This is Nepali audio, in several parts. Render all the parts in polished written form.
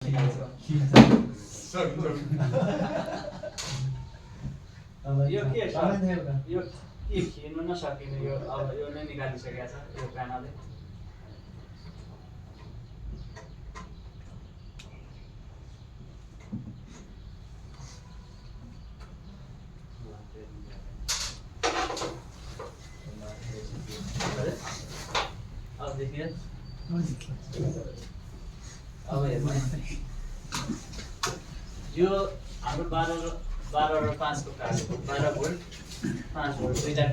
यो के यो के खिच्नु नसकिने यो अब यो नै निकालिसकेको छ यो प्यानलले अब देखिए अब हेर्नु यो हाम्रो 12 र 5 को कार्ड 12 भोल्ट 5 भोल्ट दुईटा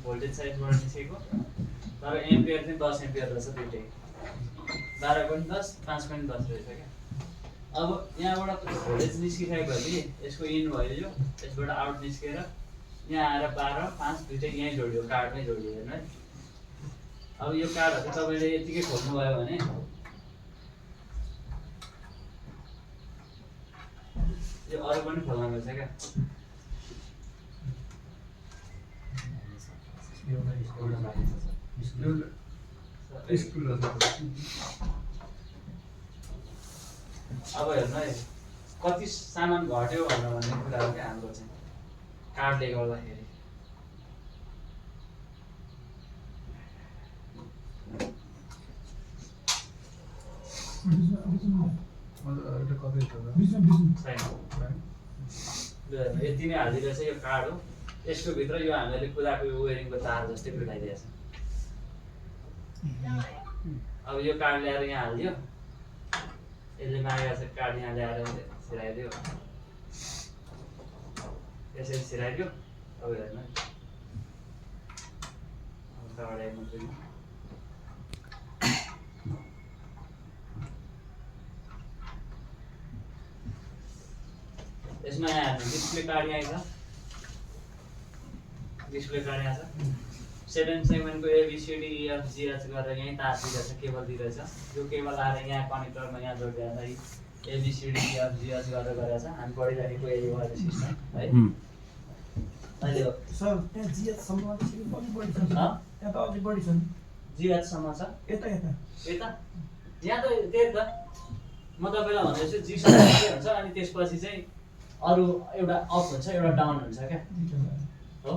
भोल्टेज साइडबाट निस्केको तर एम्पियर चाहिँ 10 एम्पियर रहेछ दुईटै 12 पनि 10 5 पनि 10 रहेछ क्या अब यहाँबाट भोल्टेज निस्किसकेपछि यसको इन भयो यो यसबाट आउट निस्केर यहाँ आएर 12 5 दुईटै यहीँ जोडियो कार्डमै जोडियो हेर्नु है अब यो कार्डहरु तपाईले यतिकै खोल्नु भयो भने यो अरु पनि खोल्न मिल्छ क्या अब हेर्नु है कति सामान घट्यो भनेर भन्ने कुरा हो क्या हाम्रो चाहिँ कार्डले गर्दाखेरि यति नै हालिदिरहेछ यो कार्ड हो यसको भित्र यो हामीले कुदाको वेयरिङको तार जस्तै फिटाइदिएछ अब यो कार्ड ल्याएर यहाँ हालिदियो यसले मागेको छ कार्ड यहाँ ल्याएर छिराइदियो यसरी छिराइदियो अब हेर्नु यसमा यहाँ डिस्प्ले कार्ड यहाँ छ डिस्प्ले कार्ड यहाँ छ 7 सेगमेन्टको ABCD EF GH गरेर यही तार दिइरहेछ केबल दिइरहेछ यो केबल आएर यहाँ कनेक्टरमा यहाँ जोडिरहेछ ABCD EF GH गरेर गरेछ हामी पढिरहेको यही वायर सिस्टम है अहिले सर त्यहाँ GH सम्म चाहिँ कति बढी छ त्यहाँ त अझै बढी छ GH सम्म छ यता यहाँ त त्यही त म तपाईलाई भन्दैछु G सम्म के हुन्छ अनि त्यसपछि चाहिँ अरु एउटा अप हुन्छ एउटा डाउन हुन्छ क्या हो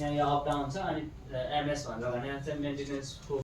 यहाँ अप डाउन छ अनि MS भनेर भने चाहिँ मेन्टेनेन्स